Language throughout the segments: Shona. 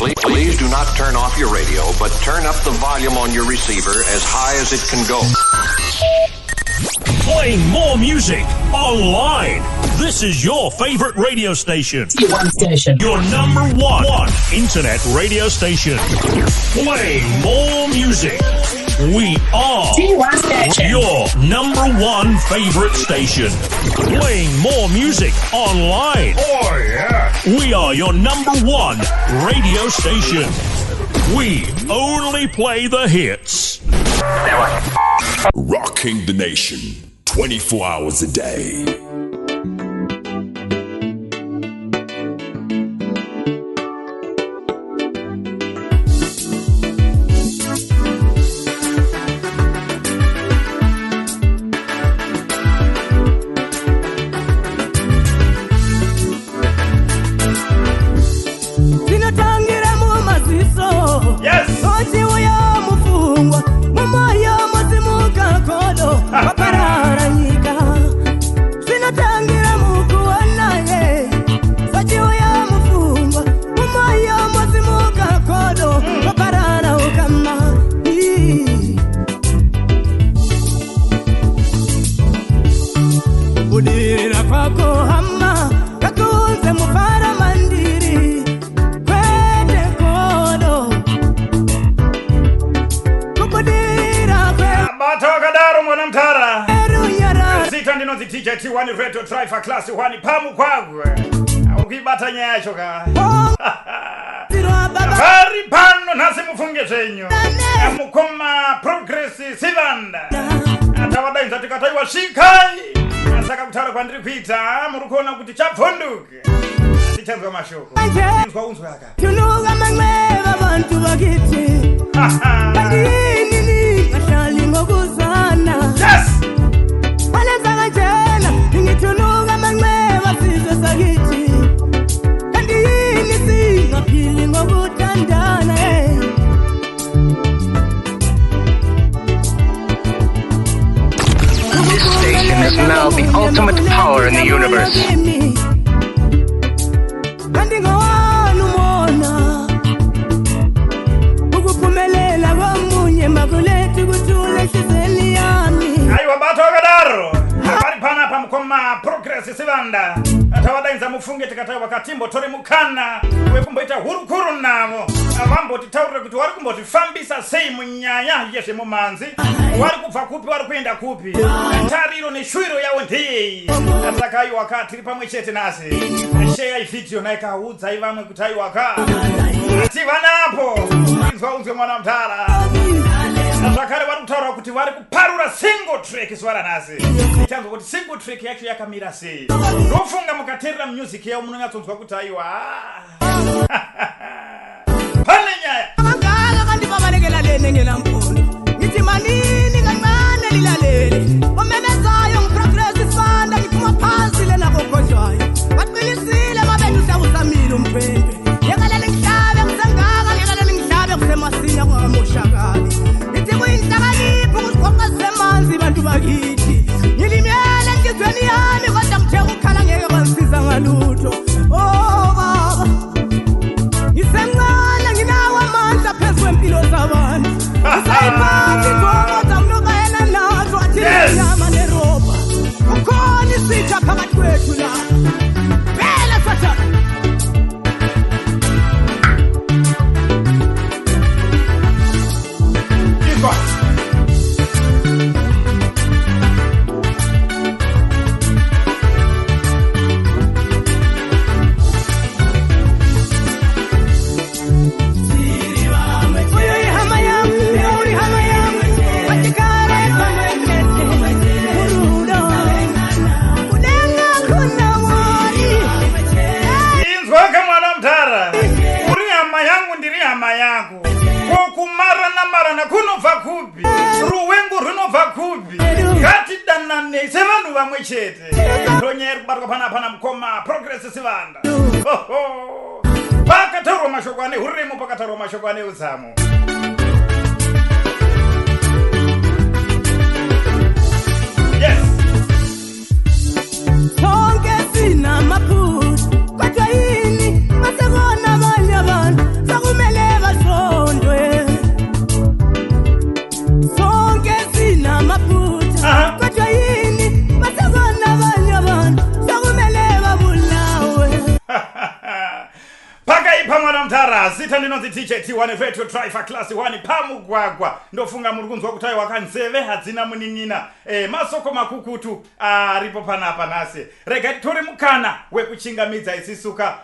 Please do not turn off your radio, but turn up the volume on your receiver as high as it can go. Playing more music online. This is your favorite radio station. One station. Your number one internet radio station. Playing more music. We are T1 station. your number one favorite station. Playing more music online. Oh, yeah. We are your number one radio station. We only play the hits. Rocking the nation 24 hours a day. Zvinotangira mumaziso. Ochiuya mupfungwa, mumwoyo mosimuka godo, waparara nyika. Zvinotangira mukuona ye, zvachiuya mupfungwa, mumwoyo mosimuka godo, waparara ukama. Ii. Budirira kwako hama kakuunze mufaro mandiri, kwete godo. Kubudirira Bata wakadaro, mwana mutara. kwerunyararo. Zita ndinonzi DJ T1 Radio Driver Class 1 pamukwagwe. Ukuibata nyaya yacho ka. Tirwa baba. Vari pano nhasi, mufunge zvenyu. Mukoma Progress Sivanda. Tavadainza tikataiwa, svikai. Saka kutaura kwandiri kuita, muri kuona kuti chabvunduka. Tichanzwa mashoko. Inzwa, unzwe aka. Thunuka manxeba abantu bakithi. Kanti yini ningahlali ngokuzwana? Balenza kanjena, ngithunuka manxeba sizwe sakithi. Kanti yini singaphili ngokuthandana, eh? This station is now the ultimate power in the universe. Kanti ngowani umona? Ukuphumelela komunye makulethi kuthula enhliziyweni yami. Aiwa, bata wakadaro. Vari panapa mukoma Progress Sivanda. Tavadainza, mufunge, tikataiwa katimbotore mukana wekumboita hurukuru navo, vambotitaurire kuti vari kumbozvifambisa sei munyaya yezvemumanzi, vari kubva kupi, vari kuenda kupi, tariro neshwiro yavo ndeyei. Saka aiwa ka, tiri pamwe chete nasi. Sheyai vhidhiyo naikaudzai vamwe kuti aiwa ka, tivanapo. Inzwa unzwe, mwana mutara. Zvakare vari kutaura kuti vari kuparura single track zuva ranhasi. Tichanzwa kuti single track yacho yakamira sei. Ndofunga mukateerera music yavo munonyatsonzwa kuti aiwa, pane nyaya. Kangaka kanti babalekela lene ngelampondo. Ngithi manini kancane lilalele. Omemezayo ngiProgress Sibanda, ngiphuma phansi lena kokhonjwayo. Baqinisile mabethu, siyawusamile umphembe. Yekelele ngihlabe ngisengaka, yekelele ngihlabe kusemasinya kungamoshakali. Ngithi kuyinhlakanipho ukuzigoqa zisemanzi bantu bakithi. Ngilimele enhliziyweni yami kodwa ngithe ukukhala ngeke kwangisiza ngalutho. Oh baba. Ngisemncane, nginawo amandla phezu kwempilo zabantu. Ngisayiphatha injongo zamlokayena nazo athi inyama nerobha. Kukhona isitsha phakathi kwethu la. Vele sathana. Inzwa. Uyo ihama yami, uri hama yami. Batikare pamwe chete. Murudo. Kudenga kuna Mwari. Inzwa kamwana mutara. Uri hama yangu, ndiri hama yako. Ko kumarana marana kunobva kupi? Ruwengo runobva kupi? Ngatidananei sevanhu vamwe chete. Ndonyaya iri kubatwa panapa namukoma Progress Sivanda. Hoho. Pakataurwa mashoko ane uremu, pakataurwa mashoko ane udzamu. Yes. Sonke sinamaphutha, kodwa yini masekona abanye abantu? Pamwana mutara, zita ndinonzi DJ T1 Veto Driver Class 1 pamugwagwa. Ndofunga muri kunzwa kuti aiwa kanzeve hadzina munin'ina. Masoko makukutu aripo panapa nhasi. Rega titore mukana wekuchingamidza isisuka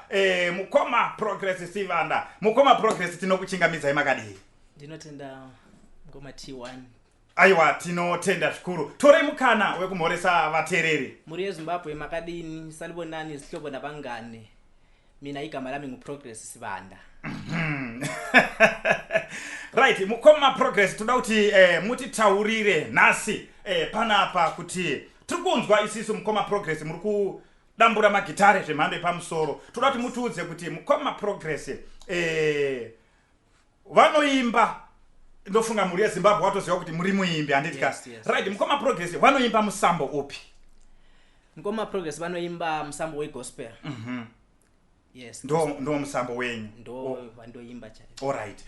mukoma Progress Sivanda. Mukoma Progress, tinokuchingamidzai, makadii? Ndinotenda, ngoma T1. Aiwa, tinotenda zvikuru. Tore mukana wekumhoresa vateereri. Mhuri yeZimbabwe, makadini? Sanibonani zihlobo nabangane. Mina igama lami nguProgress Sibanda. Right, mukoma Progress, toda kuti mutitaurire nhasi panapa kuti tiri kunzwa isisu mukoma Progress muri kudambura magitare zvemhando yepamusoro. Toda kuti mutiudze kuti mukoma Progress vanoimba. Ndofunga mhuri yeZimbabwe watoziva kuti muri muimbi, handiti ka? Yes. Right, mukoma Progress vanoimba musambo upi? Mukoma Progress vanoimba musambo wegospel, yes. Ndo musambo wenyu? Ndo vandoimba chaizvo. Alright,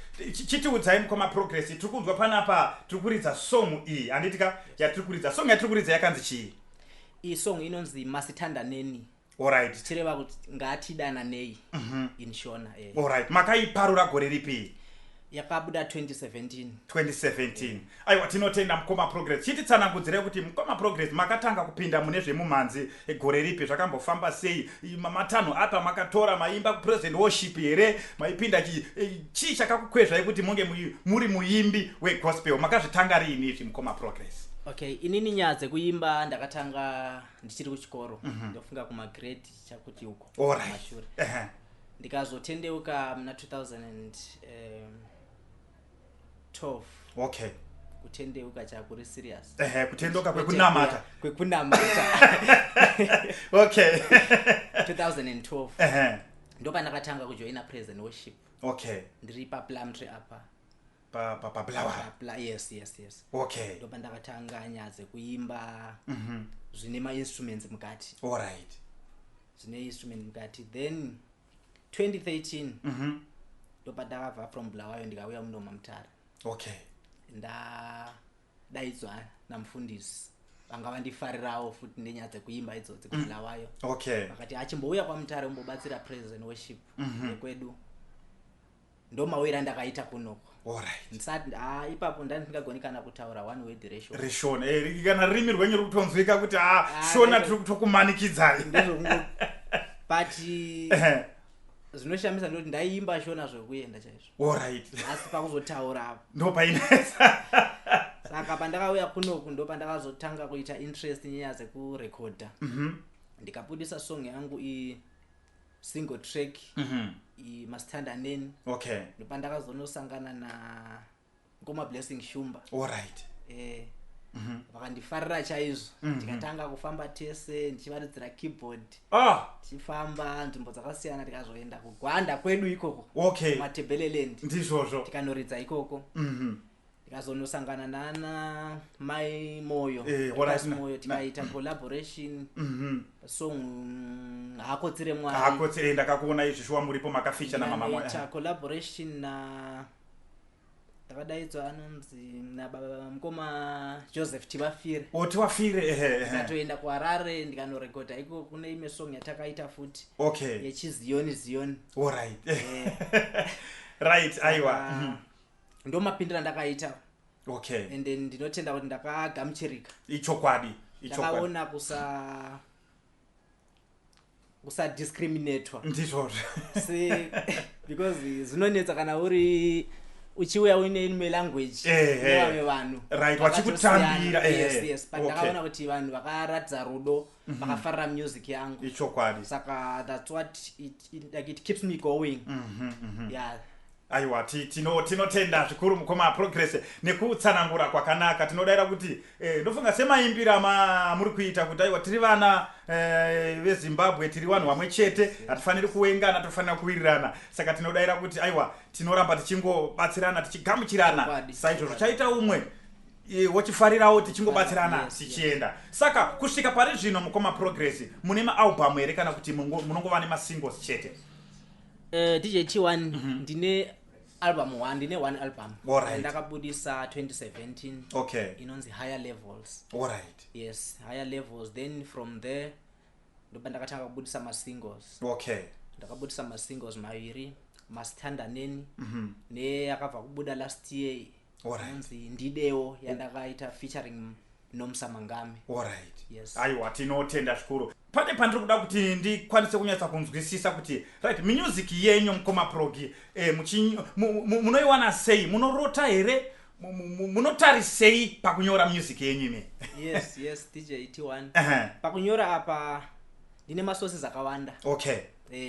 chitiudzai mukoma Progress, tiri kunzwa panapa tiri kuridza song iyi, handiti ka? Yatiri kuridza, song yatiri kuridza yakanzi chii? Iyi song inonzi Masithandaneni. Zvichireva kuti ngatidananei in Shona. Alright, makaiparura gore ripi? Yakabuda 2017. 2017. Aiwa, tinotenda mukoma Progress. Chititsanangudzirei kuti mukoma Progress makatanga kupinda mune zvemumhanzi gore ripi? Zvakambofamba sei? Matanho apa makatora? Maimba kupraise and worship here? Maipinda chii chakakukwezvai kuti munge muri muimbi wegospel? Makazvitanga riini izvi, mukoma Progress? Okay, inini nyaya dzekuimba ndakatanga ndichiri kuchikoro. Ndofunga kumagrade chakuti uko kumashure. Ndikazotendeuka muna 2012. Kutendeuka chakuri serious. Ehe, kutendeuka kwekunamata. Kwekunamata. 2012. Ndopandakatanga kujoina praise and worship. Ndiri paPlumtree apa. Pabulawayo? Yes. Ndopandakatanga nyaya dzekuimba zvine mainstruments mukati. Zvine instrument mukati. Then 2013 ndopandakabva from Bulawayo, ndikauya muno maMutare. Ndadaidzwa namufundisi vanga vandifarirawo futi nenyaya dzekuimba idzodzi kuBulawayo. Vakati achimbouya kwaMutare umbobatsira praise and worship yekwedu. Ndomawira ndakaita kunoko. Ndisati, ah, ipapo ndandisingagoni kana kutaura one word reShona. ReShona, kana rurimi rwenyu ruri kutonzwika kuti a Shona tiri kutokumanikidzai. But zvinoshamisa ndoti ndaiimba Shona zvekuenda chaizvo. Asi pakuzotaura Ndo painetsa. Saka pandakauya kunoku ndo pandakazotanga kuita interest nyaya dzekurekodha. Ndikabudisa song yangu i single track, i Masithandaneni. Ndopandakazonosangana na Ngoma Blessing Shumba. Vakandifarira chaizvo. Tikatanga kufamba tese ndichivaridzira keyboard. Tichifamba nzvimbo dzakasiyana, tikazoenda kuGwanda kwedu ikoko. Matebeleland. Ndizvozvo. Tikanoridza ikoko. Ndikazonosangana nana Mai Moyo. Alright, Moyo, tikaita collaboration song Hakotsire Mwari. Hakotsire, ndakakuona izvi shuwa muripo makaficha namama Moyo. Ndikaita collaboration na, ndakadaidzwa, anonzi nababa mukoma Joseph Tivafire. O, Tiwafire, ehe ehe. Ndikatoenda kuHarare, ndikanorekodha iko kune imwe song yatakaita futi yechiziyoni ziyoni. Alright, right, aiwa. Ndo mapindiro andakaita. And then ndinotenda kuti ndakagamuchirika. Ichokwadi, ichokwadi. Ndakaona kusadiscriminatwa. Ndizvozvo. Se because zvinonetsa kana uri uchiuya uine imwe language nevamwe vanhu Vachikutambira, vakatosiyana. Yes, but ndakaona kuti vanhu vakaratidza rudo, vakafarira music yangu. Saka that's what it, like, it keeps me going, yeah. Aiwa, tinotenda zvikuru mukoma Progress nekutsanangura kwakanaka. Tinodayira kuti ndofunga semaimbira muri kuita kuti aiwa, tiri vana veZimbabwe, tiri vanhu vamwe chete, hatifaniri kuwengana, tofanira kuwirirana. Saka tinodayira kuti aiwa, tinoramba tichingobatsirana, tichigamuchirana. Saizvozvo chaita umwe wochifarirawo, tichingobatsirana tichienda. Saka kusvika pari zvino, mukoma Progress, mune maalbum here kana kuti munongova nemasingles chete? DJ T1, ndine album one, ndine one album. Ndakabudisa 2017. Inonzi Higher Levels. Yes, Higher Levels. Then from there ndopa ndakatanga kubudisa masingles. Ndakabudisa masingles maviri. Masithandaneni, neyakabva kubuda last year inonzi Ndidewo, yandakaita featuring Nomsa Mangame. Alright. Yes. Aiwa, tinotenda zvikuru. Pane pandiri kuda kuti ndikwanise kunyatsa kunzwisisa kuti, right, music yenyu, mukoma Progi, munoiwana sei? Munorota here? Munotarisei pakunyora music yenyu imi? Yes, DJ T1. Pakunyora apa ndine masources akawanda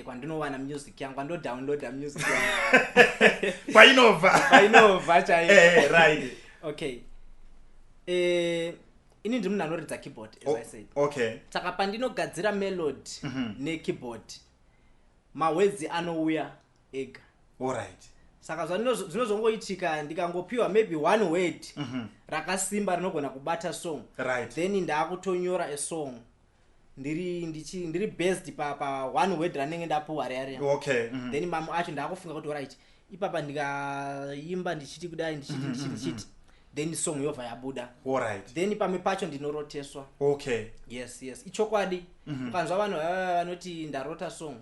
kwandinowana music yangu, kwandodownloada music yangu. Kwainobva. Kwainobva chaiyo. Right. Okay, ini ndiri munhu anoridza keyboard, as I said. Saka pandinogadzira melody nekeyboard, mawords anouya ega. Saka zvinozongoitika, ndikangopiwa maybe one word rakasimba rinogona kubata song, then ndaakutonyora a song ndiri based pa one word ranenge ndapiwa riya riya. Then mamwe acho ndaakufunga kuti, right, ipapa ndikaimba ndichiti kudai, ndichiti, ndichiti, ndichiti, then song yobva yabuda. Then pamwe pacho ndinoroteswa. Yes, ichokwadi. Ukanzwa vanhu vava vanoti ndarota song,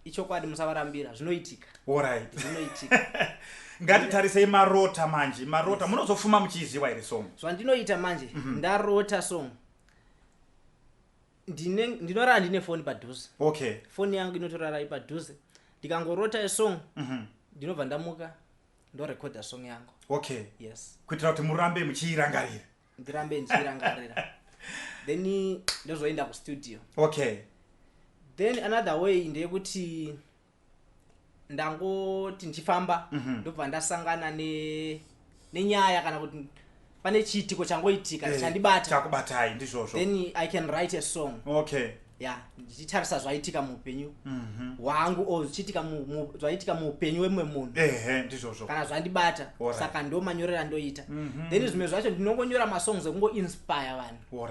ichokwadi, musavarambira, zvinoitika. Zvinoitika. Ngatitarisei marota manje. Marota, munozofuma muchiiziva here song? Zvandinoita manje, ndarota song, ndinorara ndine foni padhuze. Foni yangu inotorara ipadhuze. Ndikangorota esong, ndinobva ndamuka, ndorekodha song yangu. Yes. Kuitira kuti murambe muchiirangarira. Ndirambe ndichiirangarira, then ndozoenda kustudio. Then another way ndeyekuti ndangoti ndichifamba, ndobva ndasangana nenyaya kana kuti pane chiitiko changoitika chandibata. Chakubatai, ndizvozvo. Then I can write a song. Ya, ndichitarisa zvaitika muupenyu hwangu or zvichiitika zvaitika muupenyu wemumwe munhu. Ehe, ndizvozvo. Kana zvandibata. Saka ndo manyorero andoita. Then zvimwe zvacho ndinongonyora masongs ekungoinspire vanhu.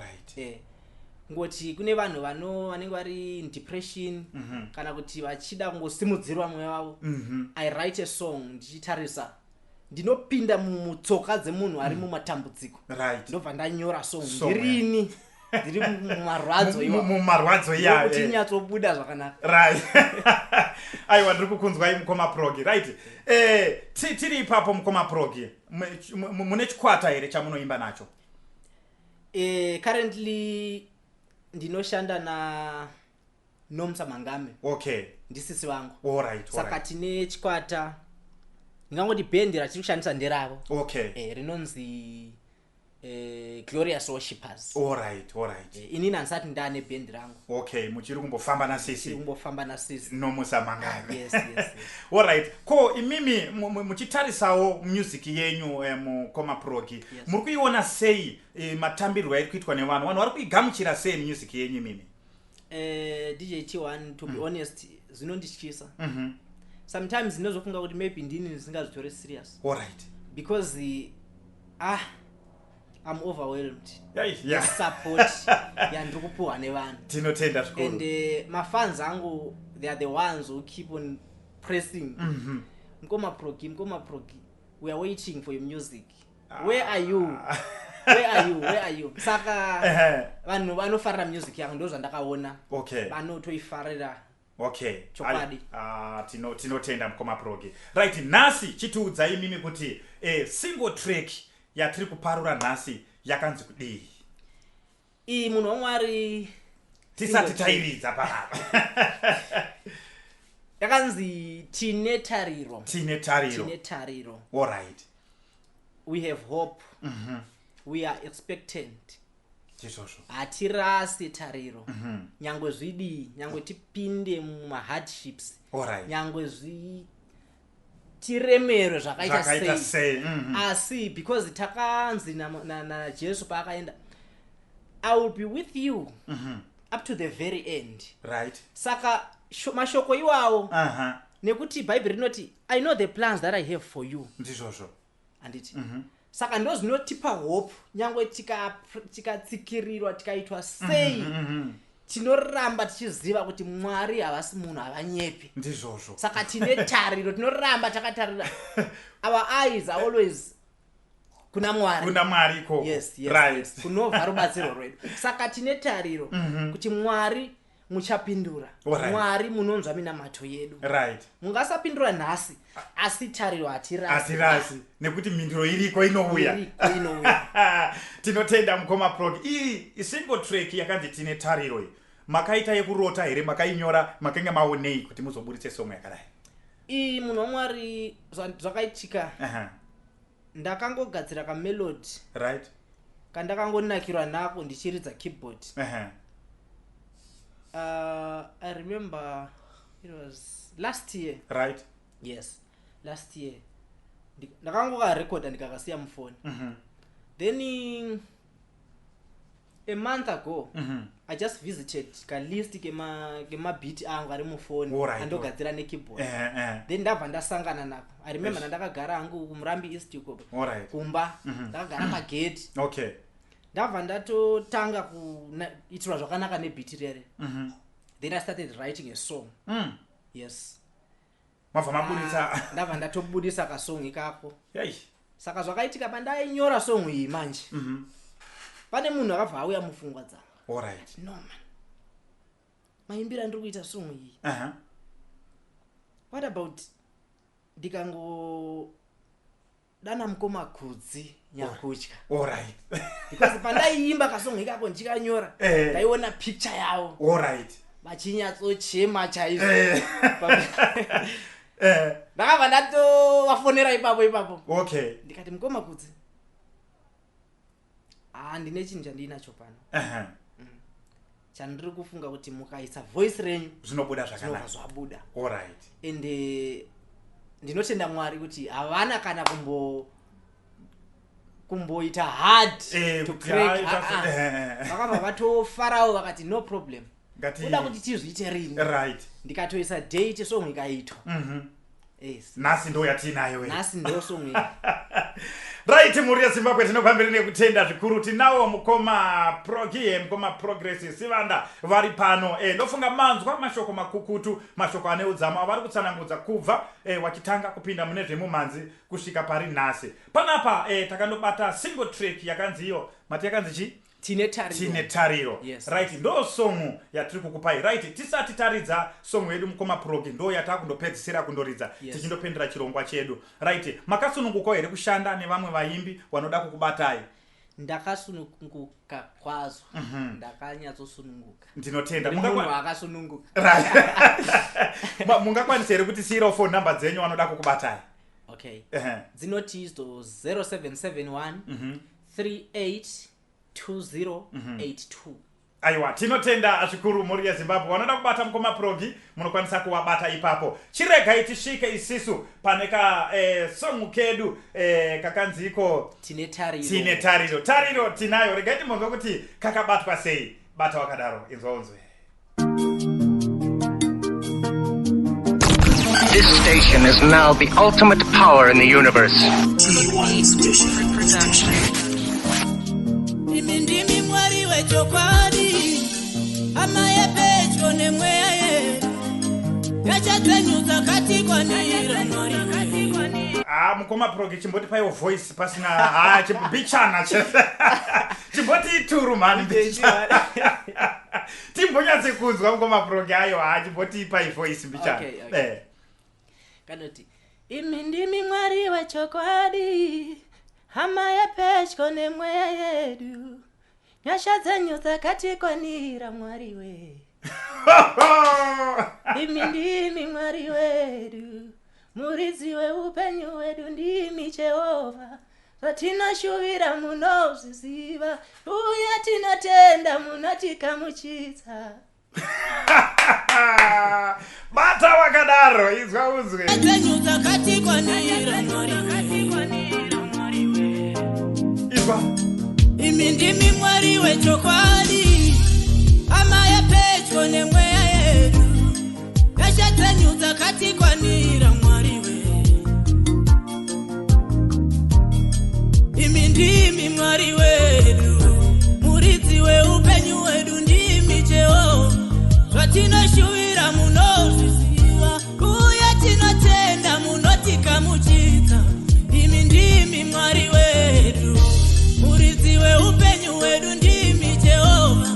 Ngoti kune vanhu vanenge vari in depression kana kuti vachida kungosimudzirwa mweya wavo. I write a song ndichitarisa, ndinopinda mutsoka dzemunhu ari mumatambudziko. Ndobva ndanyora song. Song. Ndirini ndiri mumarwadzo iwawo. Mumarwadzo iya. Ndokuti inyatsobuda zvakanaka. Right, aiwa, ndiri kukunzwai, mukoma Progi. Right, tiri ipapo, mukoma Progi, mune chikwata here chamunoimba nacho? Currently ndinoshanda na Nomsa Mangame. Ndisisi vangu. Saka tine chikwata, ndingangoti bhendi ratiri kushandisa nderavo. Rinonzi Glorious Worshippers. Inini handisati ndaane bhendi rangu. Okay, muchiri kumbofamba tiri nasisi kumbofamba nasisi Nomusa Mangame. Yes. Alright, ko imimi muchitarisawo music yenyu, mukoma Progi, muri kuiona sei, matambirwo airi kuitwa nevanhu? Vanhu vari kuigamuchira sei music yenyu imimi? DJ T1, to be honest, zvinondityisa. Sometimes ndinozofunga kuti maybe ndini ndisingazvitori serious because I'm overwhelmed nesupport yandiri kupiwa nevanhu. Tinotenda zvikuru. And mafans angu, they are the ones who keep on pressing, "Mkoma Progi, mkoma Progi, we are waiting for your music. Where are you? Where are you? Where are you?" Saka vanhu vanofarira music yangu, ndo zvandakaona. Vanotoifarira. Chokwadi. Ah, tinotenda, mukoma Progi. Right, nhasi chitiudzai imimi kuti single track yatiri kuparura nhasi yakanzi kudii? Iyi, munhu waMwari, Tisati single track. tairidza panapa. Yakanzi Tine Tariro. Tine Tariro. Tine Tariro. We have hope. We are expectant. Ndizvozvo. Hatirasi tariro, nyangwe zvidii, nyangwe tipinde mumahardships, nyangwe tiremerwe zvakaita Zvakaita sei, sei. Asi because takanzi naJesu paakaenda, "I will be with you up to the very end." Saka mashoko iwawo, nekuti Bhaibheri rinoti, "I know the plans that I have for you." Ndizvozvo. Handiti? Saka ndo zvinotipa hope, nyangwe tikatsikirirwa, tikaitwa sei, tinoramba tichiziva kuti Mwari havasi munhu, havanyepi. Ndizvozvo. Saka tine tariro, tinoramba takatarira. Our eyes are always kuna Mwari. Kuna Mwari ikoko. Yes. Kunobva rubatsiro rwedu. Saka tine tariro kuti Mwari Muchapindura. Alright. Mwari munonzwa minamato yedu. Mungasapindura nhasi, asi tariro hatirasi. Hatirasi, nekuti mhinduro iriko, inouya. Iriko, inouya. Tinotenda, mukoma Prog. Iyi single track yakanzi "Tine Tariro" iyi, makaita yekurota here, makainyora, makanga maonei kuti muzoburitse song yakadai? Iyi, munhu waMwari, zvakaitika, ndakangogadzira kamelody kandakangonakirwa nako ndichiridza keyboard. I remember it was last year. Yes, last year. Ndakangokarekodha ndikakasiya mufoni. Then a month ago I just visited kalist kemabhiti angu ari mufoni andogadzira nekeyboard. Then ndabva ndasangana nako. I remember ndandakagara hangu kuMurambi East uko, kumba, ndakagara pagate. Ndabva ndatotanga kuitirwa zvakanaka nebhiti rere. Then I started writing a song. Yes. Mabva maburitsa. Ah, ndabva ndatobudisa kasong ikako. Yai. Saka zvakaitika, pandainyora song iyi manje, pane munhu akabva auya mupfungwa dzangu. No man, maimbiro andiri kuita song iyi, what about ndikangodana mukoma Kudzi Nyakutya? Because pandaiimba kasong ikako ndichikanyora, ndaiona picture yavo vachinyatsochema chaizvo. Ndakabva ndatovafonera ipapo ipapo. Ndikati, "Mukoma Kudzi, haa, ndine chinhu chandiinacho pano chandiri kufunga kuti mukaisa voice renyu zvinobuda zvinobva zvakanaka." zvabuda. Ende ndinotenda Mwari kuti havana kana kumboita hard to kuti crack. hai, Ah, ah. Vakabva vatofarawo, vakati, "No problem." Uda kuti tizviite rini? Ndikatoisa date, song ikaitwa. Yes. Nhasi ndo yatiinayo iyi. Nhasi ndo song iyi. Right, mhuri yeZimbabwe, tinopamberi nekutenda zvikuru. Tinawo mukoma Progie, mukoma Progress Sivanda vari pano. Ndofunga manzwa mashoko makukutu, mashoko ane udzamu avari kutsanangudza kubva wachitanga kupinda mune zvemumhanzi kusvika pari nhasi panapa. Takandobata single track yakanzi iyo, mati yakanzi chii? "Tine Tariro." "Tine Tariro." Yes. Right, ndo song yatiri kukupai. Right, tisati taridza song yedu, mukoma Progi, ndo yatakundopedzisira kundoridza tichindopendera chirongwa chedu. Right, makasunungukawo here kushanda nevamwe vaimbi vanoda kukubatai? Ndakasununguka kwazvo, ndakanyatsosununguka. Ndinotenda. Ndiri munhu akasununguka. Right. Mungakwanisa here kuti siyirawo phone number dzenyu, vanoda kukubatai? Okay, dzinoti idzo 0771 382082. Aiwa, tinotenda zvikuru, mhuri yeZimbabwe. Vanoda kubata mukoma Progi munokwanisa kuvabata ipapo. Chiregai tisvike isisu pane ka song kedu kakanziko "Tine Tariro." "Tine Tariro." Tariro tinayo. Regai timbonzwa kuti kakabatwa sei. Bata wakadaro, inzwa unzwe. This station is now the ultimate power in the universe. Production. Imi ndimi Mwari wechokwadi, hama yepedyo nemweya yedu, nyasha dzenyu dzakatikwanira, Mwari. Ah, mukoma Progi, chimbotipaiwo voice pasina ha chimbichana, chimboti turu mhani mbichana, timbonyatse kunzwa mukoma Progi. Ayo, ha, chimbotipai voice mbichana. Okay. Kanoti, imi ndimi Mwari wechokwadi, hama yepedyo nemweya yedu, nyasha dzenyu dzakatikwanira, Mwari we. Imi ndimi Mwari wedu, muridzi weupenyu hwedu, ndimi Jehovha. Zvatinoshuvira munozviziva, uye tinotenda munotikamuchidza. Bata wakadaro, inzwa unzwe. Dzenyu dzakatikwanira, Mwari. Izwa. Imi ndimi Mwari wechokwadi, hama yepedyo nemweya yedu, nyasha dzenyu dzakatikwanira, Mwari we. Imi ndimi Mwari wedu, muridzi weupenyu hwedu, ndimi Jehovha. Zvatinoshuvira munozviziva, uye tinotenda munotikamuchidza. Imi ndimi Mwari wedu, muridzi weupenyu hwedu, ndimi Jehovha.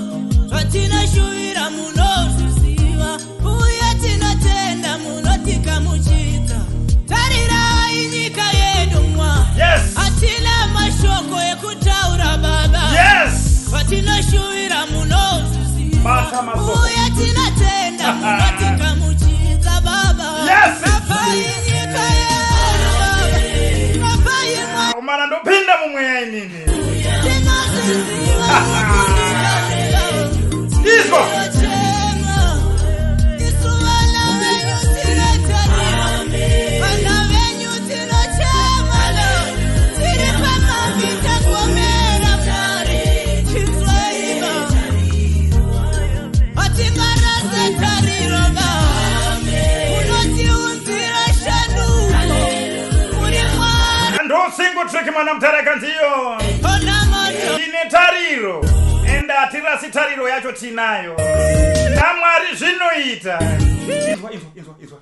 Zvatinoshuvira munozviziva. Zvatinoshuvira munozviziva. Bata masoko. Uye tinotenda munotikamuchidza baba. Yes. Rapai nyika yedu baba. Rapai mwa Komana ndopinda mumweya inini. tinozviziva kuti ndikazviva. Izwa. Tinochema. Isu vana venyu tinotarira. Vana venyu tinochema. Tiri pamavi tagomera Mwari. Chinzwai Baba. Hatingarase tariro Baba. Munotiunzira shanduko. Muri Mwari Ndo single track mwana Mutare kanziyo. ona moto. Tine tariro. Ende hatirasi tariro yacho tinayo. NaMwari zvinoita. Izwa, izwa, izwa, izwa.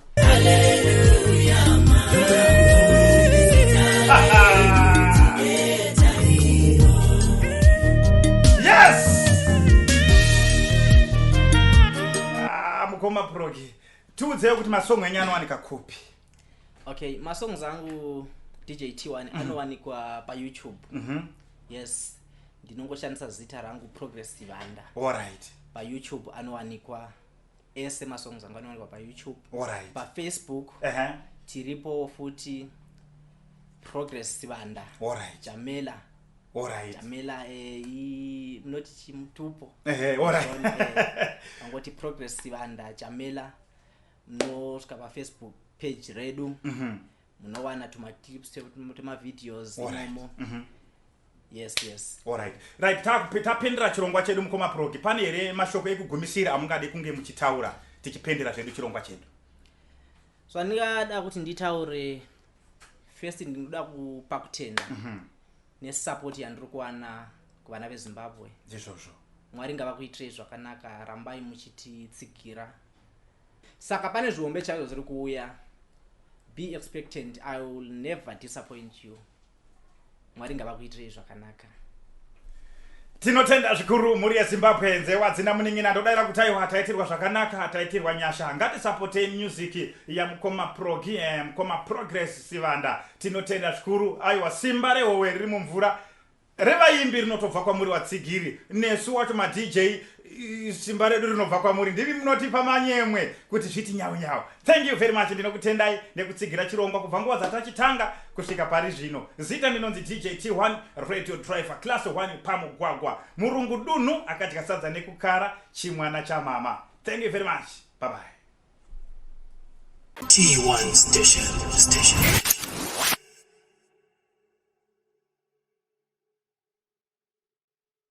Yes! Ah, mukoma Progi. Tiudzei kuti masongo enyu anowanika kupi. Okay, masongs angu DJ T1 anowanikwa paYouTube. Yes, ndinongoshandisa zita rangu Progress Sivanda. Alright. PaYouTube anowanikwa ese masongs angu anowanikwa paYouTube. Alright. PaFacebook tiripo futi Progress Sivanda. Alright. Jamela. Alright. Jamela munoti chimutupo. Ehe, alright. Angoti Progress Sivanda Jamela munosvika paFacebook page redu. Munowana tumaclips temavideos imomo. Yes. Alright. Right, tapendera chirongwa chedu mukoma Progi. Pane here mashoko ekugumisira amungade kunge muchitaura tichipendera zvedu chirongwa chedu? So andingada kuti nditaure first ndinoda kupa kutenda nesupport yandiri kuwana kuvana veZimbabwe. Ndizvozvo. Mwari ngavakuitirei zvakanaka, rambai muchititsigira. Saka pane zvihombe chaizvo zviri kuuya. Be expectant, I will never disappoint you. Mwari ngavakuitirei zvakanaka. Tinotenda zvikuru mhuri yeZimbabwe nzewa dzina munin'ina ndodaira kuti aiwa taitirwa zvakanaka taitirwa nyasha ngatisapotei music yamukoma Progi mukoma Progress Sivanda. Tinotenda zvikuru aiwa simba rehowe riri mumvura revaimbi rinotobva kwamuri watsigiri nesu wacho maDJ simba redu rinobva kwamuri ndimi munotipa manyemwe kuti zviti nyau nyau. Thank you very much, ndinokutendai nekutsigira chirongwa kubva nguva dzatachitanga kusvika pari zvino. Zita ndinonzi DJ T1 radio driver class 1 pamugwagwa murungu dunhu akadya sadza nekukara chimwana chamama. Thank you very much, bye bye. T1 Station. Station.